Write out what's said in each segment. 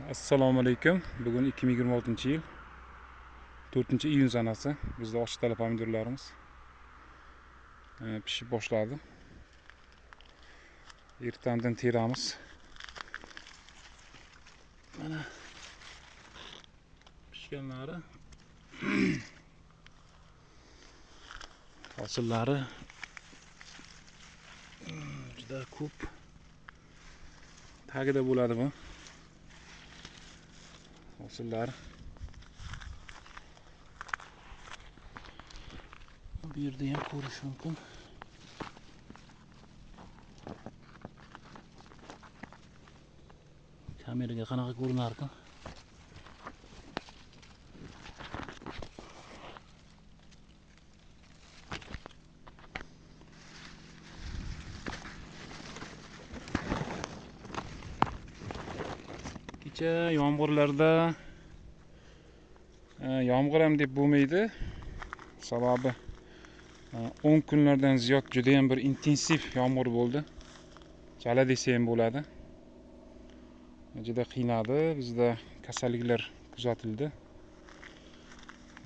Assalomu alaykum. Bugun 2026-yil 4-iyun sanasi. Bizda ochiq dala pomidorlarimiz pishib boshladi. Ertandan teramiz. Mana pishganlari, hosillari juda ko'p. Tagida bo'ladi bu hosillar. Bu yerda ham ko'rish mumkin. Kameraga qanaqa ko'rinar ekan? Kecha yomg'irlarda yomg'ir ham deb bo'lmaydi. Sababi 10 kunlardan ziyod juda ham bir intensiv yomg'ir bo'ldi. Jala desa ham bo'ladi. Juda qiynadi. Bizda kasalliklar kuzatildi.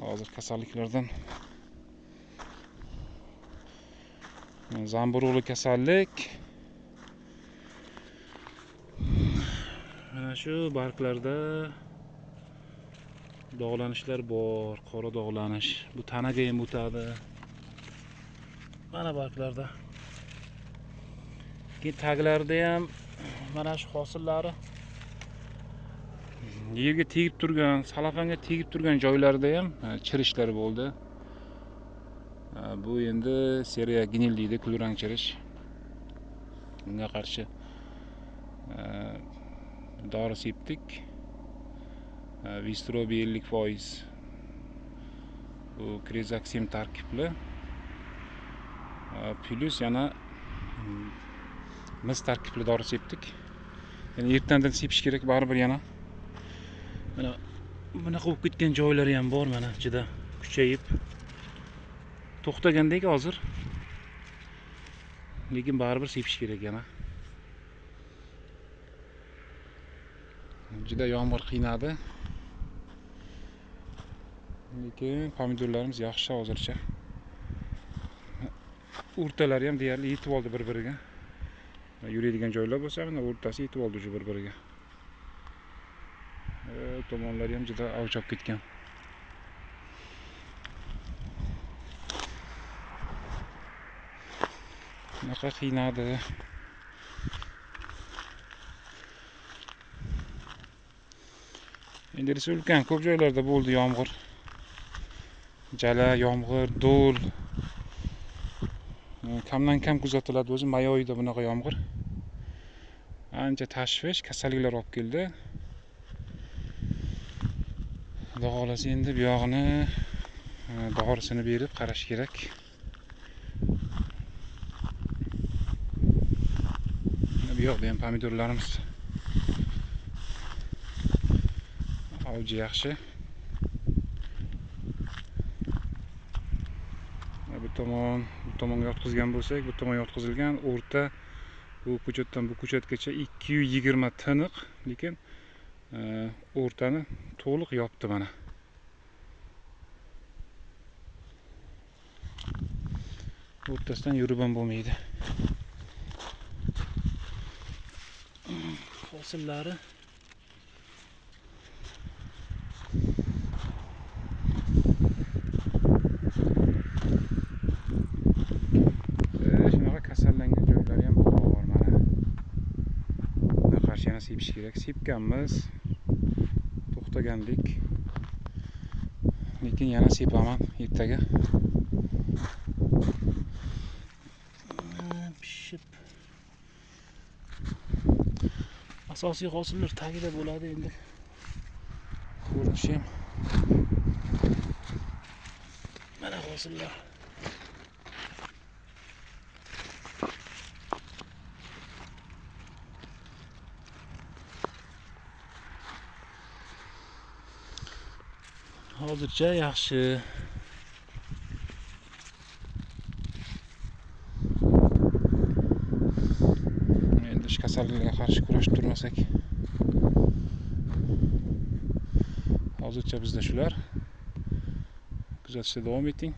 Hozir kasalliklardan zamburug'li kasallik, mana shu barglarda dog'lanishlar bor, qora dog'lanish. Bu tanaga ham o'tadi. Mana barglarda. Keyin taglarida ham mana shu hosillari yerga tegib turgan, salafanga tegib turgan joylarda ham chirishlar bo'ldi. Bu endi seriya gnil deydi, kulrang chirish. Bunga qarshi dori sepdik. Vistrobi 50%. Bu krezaksim tarkibli. Plus yana mis tarkibli dori sepdik. Ya'ni ertandan sepish kerak baribir yana. Mana bunaqa bo'lib ketgan joylari ham bor, mana juda kuchayib to'xtagandek hozir. Lekin baribir sepish kerak yana. Juda yomg'ir qiynadi. Lekin pomidorlarimiz yaxshi hozircha. O'rtalari ham deyarli yetib oldi bir-biriga. Yuradigan joylar bo'lsa, mana o'rtasi yetib oldi shu bir-biriga. Tomonlari ham juda avj olib ketgan. Bunaqa qiynadi. Endi respublikaning ko'p joylarida bo'ldi yomg'ir. Jala, yomg'ir, do'l. Kamdan kam kuzatiladi o'zi may oyida bunaqa yomg'ir. Ancha tashvish, kasalliklar olib keldi. Xudo xohlasa endi bu yog'ini dorisini berib qarash kerak. Bu yoqda ham pomidorlarimiz avji yaxshi. Bu tomon, bu tomonga yotqizgan bo'lsak, bu tomon yotqizilgan, o'rta bu ko'chatdan bu ko'chatgacha 220 tiniq, lekin o'rtani to'liq yopdi mana. O'rtasidan yurib ham bo'lmaydi. Hosillari shunaqa kasallangan joylari ham bor mana. Bunga qarshi yana sepish kerak. Sepganmiz, to'xtagandik. Lekin yana sepaman ertaga. Pishib. Asosiy hosillar tagida bo'ladi endi. Ko'rinishi ham. Mana hosillar. Hozircha yaxshi. Endi shu kasalliklarga qarshi kurashib turmasak. Hozircha bizda shular. Kuzatishda davom eting.